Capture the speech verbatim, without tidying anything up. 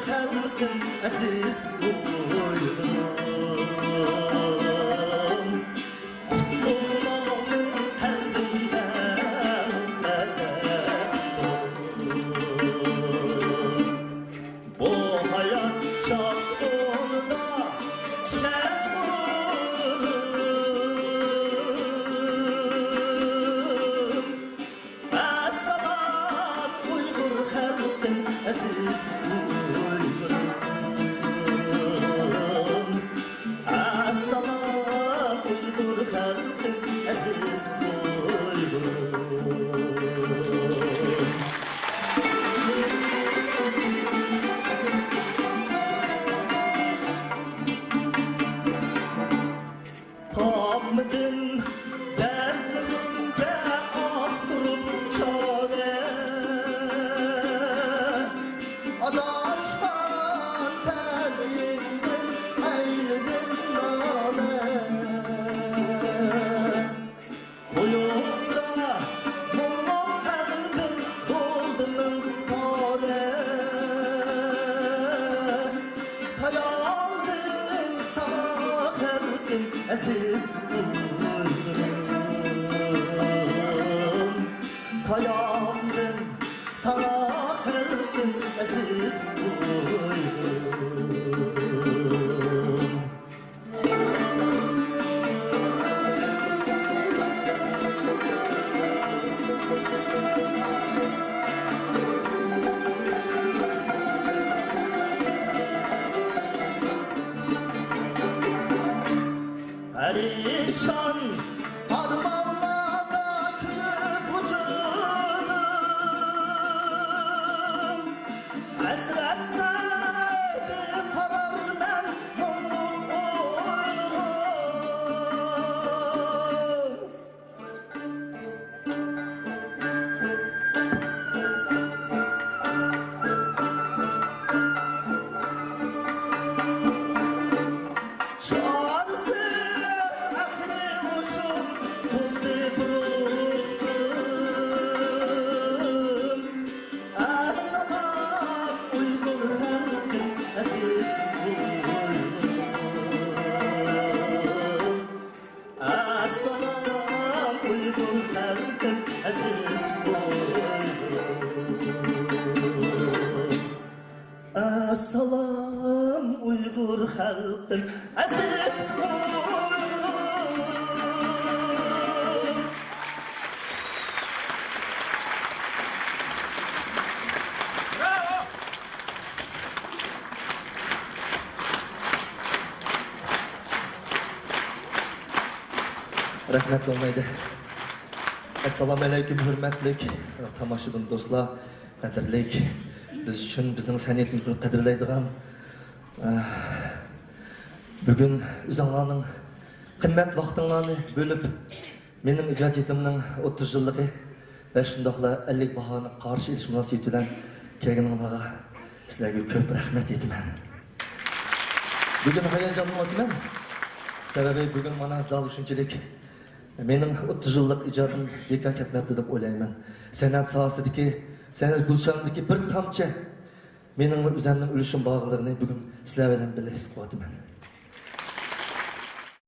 خەلقىم ئەزىز ئۇيغۇرۇم، قۇتلۇق بولغىن ھەر قەيسى مۇقەددەس تۇغۇم. بۇ ھايات شادلىقىدا شاد بولۇڭ. ئەسسالام ئۇيغۇر خەلقىم، ئەزىز ئۇيغۇرۇم. ئەسسالام ئۇيغۇر خەلقىم، ئەزىز ئۇيغۇرۇم. تاپمىدىم دەردلىرىمگە ئاختۇرۇپ چارە، ئاداشقان تەلىيىمدىن ئەيلىدىم نالە. قويۇڭدا مۇڭلۇق قەلبىم بولدى مىڭ پارە. تاياندىم ساڭا خەلقىم ئەزىز ئۇيغۇرۇم. تاياندىم ساڭا خەلقىم ئەزىز ئۇيغۇرۇم. پەرىشان ئارمانلاردا كۆمۈپ ۋۇجۇدۇم، ھەسرەتتە بىقارارمەن مۇڭلۇق ئۇيغۇر. چارىسىز ئەقلىي ھوشۇم تولدى بۇلۇتتىن. ئەسسالام ئۇيغۇر خەلقىم، ئەزىز ئۇيغۇرۇم. ئەسسالام ئۇيغۇر خەلقىم، ئەزىز ئۇيغۇرۇم. ئەسسالام ئۇيغۇر خەلقىم، ئەزىز ئۇيغۇرۇم. رەھمەت بولمايدۇ. ئەسسالامۇئەلەيكۇم، ھۆرمەتلىك تاماشىبىن دوستلار، قەدىرلىك، بىز ئۈچۈن، بىزنىڭ سەنئىتىمىزنى قەدىرلەيدىغان، ئە، بۈگۈن ئۆزۈڭلارنىڭ قىممەت ۋاقتىڭلارنى بۆلۈپ، مېنىڭ ئىجادىيىتىمنىڭ ئوتتۇز يىللىقى ۋە شۇنداقلا ئەللىك باھارنى قارشى ئېلىش مۇناسىۋىتى بىلەن كەلگىنىڭلارغا سىلەرگە كۆپ رەھمەت ئېيتىمەن. بۈگۈن ھاياجانلىنىۋاتىمەن. سەۋەبى بۈگۈن مانا زال شۇنچىلىك مېنىڭ ئوتتۇز يىللىق ئىجادىم بىكار كەتمەپتۇ دەپ ئويلايمەن. سەنئەت ساھەسىدىكى، سەنئەت گۈلشانىدىكى بىر تامچە مېنىڭ ۋە ئۆزەمنىڭ ئۈلۈشۈم بارلىقىنى بۈگۈن سىلەر بىلەن بىللە ھېس قىلىۋاتىمەن.